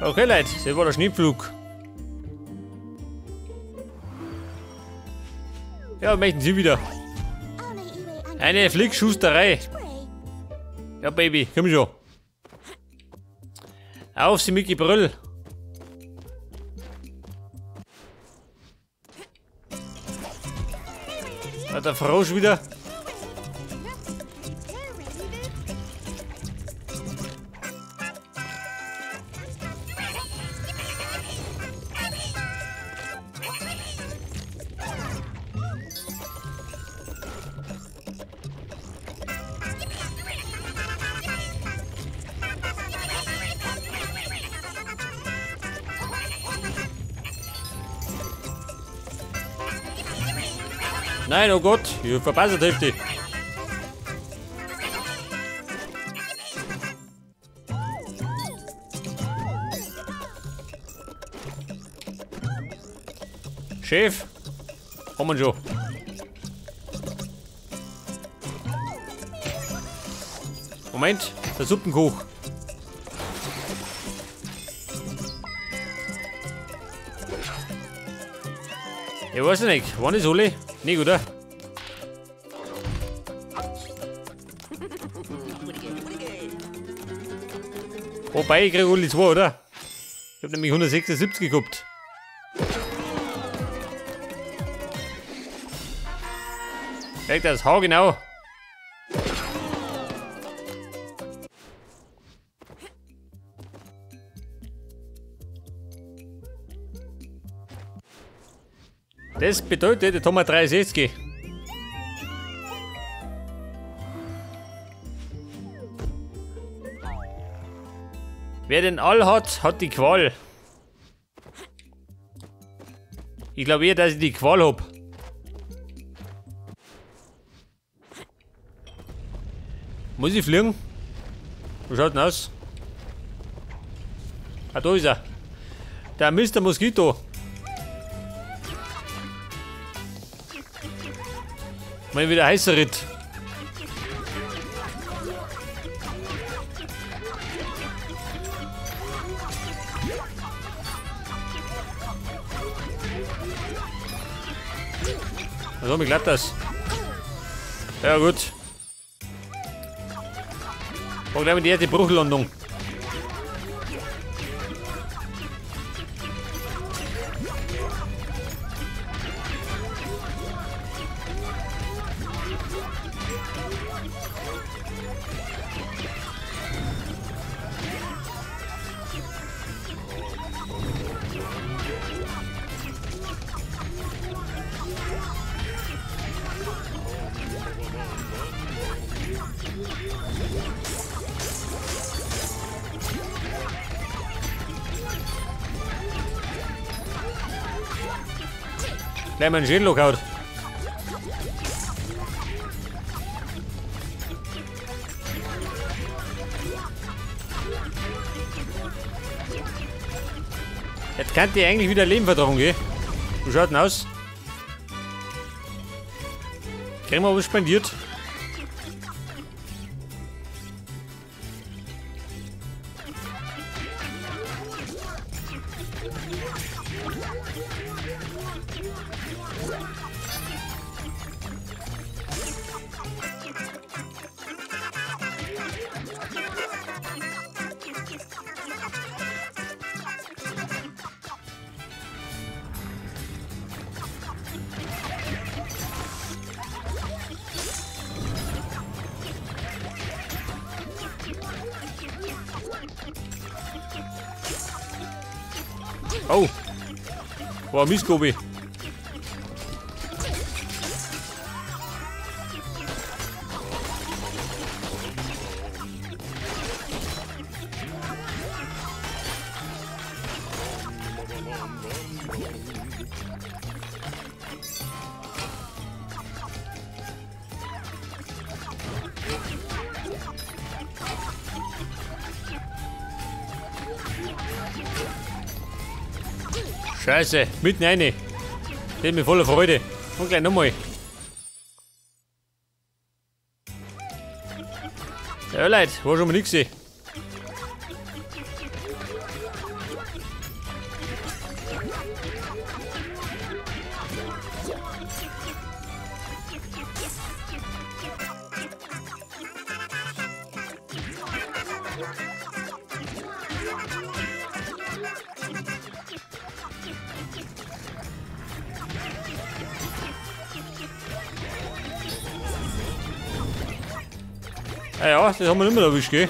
Okay, Leute, das war der Schneepflug. Ja, möchten Sie wieder. Eine Flickschusterei. Ja, Baby, komm schon. Auf Sie, Mickey Brüll. Ah, der Frosch wieder. Nein, oh Gott, ich verpasse die Hälfte. Chef, kommen schon. Moment, der Suppenkoch. Ich weiß nicht, wann ist alle? Nicht, oder? Wobei, ich krieg alle zwei, oder? Ich hab nämlich 176 gehabt. Kriegt das Hau genau. Das bedeutet, jetzt haben wir 63. Wer den All hat, hat die Qual. Ich glaube eher, dass ich die Qual hab. Muss ich fliegen? Wie schaut denn aus? Ah, da ist er. Der Mr. Mosquito. Mal wieder heißer Ritt. Also, mir klappt das. Ja, gut. War gleich mit der erste Bruchlandung. Gleich mal einen Schädel gehauen. Jetzt kann die eigentlich wieder Leben vertragen, gell? Wie schaut denn aus? Kriegen wir was spendiert? Oh! War Mistgobi. Scheiße, mitten rein. Das mit voller Freude. Und gleich nochmal. Ja, Leute, war schon mal nix. Ja, ja, das haben wir nicht mehr erwischt, gell?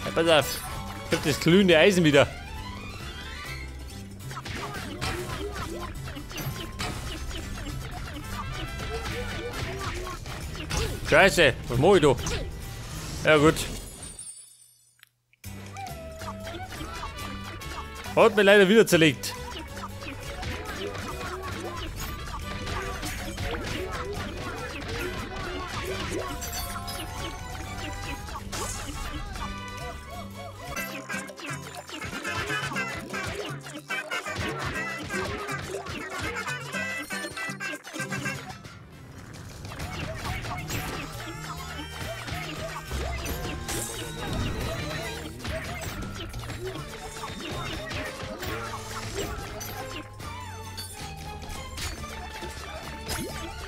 Ja, pass auf, ich hab das glühende Eisen wieder. Scheiße, was mach ich da? Ja gut. Hat mir leider wieder zerlegt.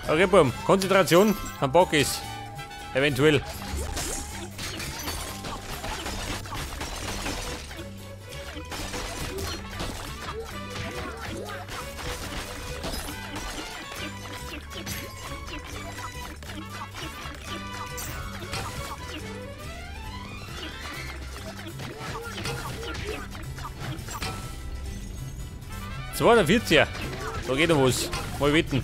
Okay, Bumm. Konzentration am Bock ist. Eventuell. ...240er. Da geht noch was. Mal wetten.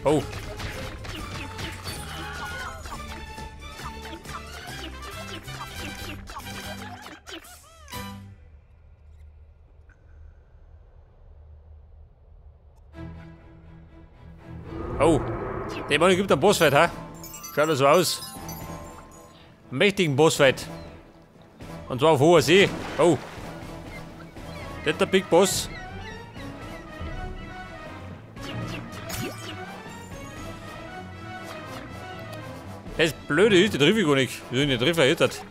Oh. Oh. Der Mann gibt einen Bossfight, ha? Schaut das so aus. Einen mächtigen Bossfight. Und zwar auf hoher See. Oh. Das ist der Big Boss. Das Blöde ist, die treffe ich gar nicht. Wieso ich nicht treffe, jetzt?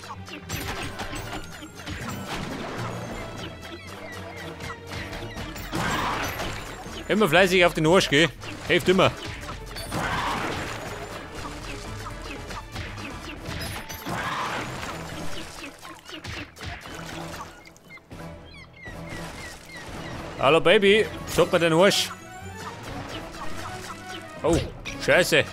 Immer fleißig auf den Arsch, gell? Hilft immer. Hallo Baby, stopp mir den Arsch. Oh, Scheiße.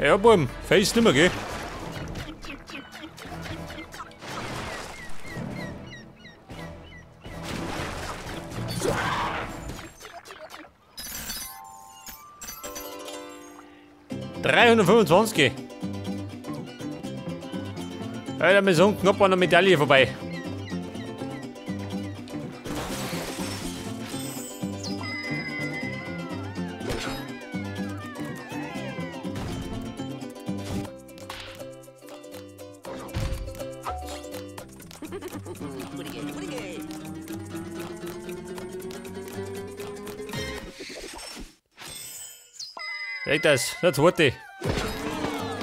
Ja, Bumm, Face nimmer, gell? ...325. Alter, wir sind knapp an der Medaille vorbei. Das, der zweite.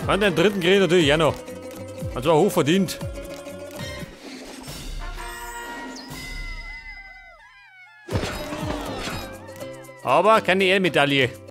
Und den dritten kriege ich natürlich auch noch. Und zwar hochverdient. Aber keine Ehrmedaille.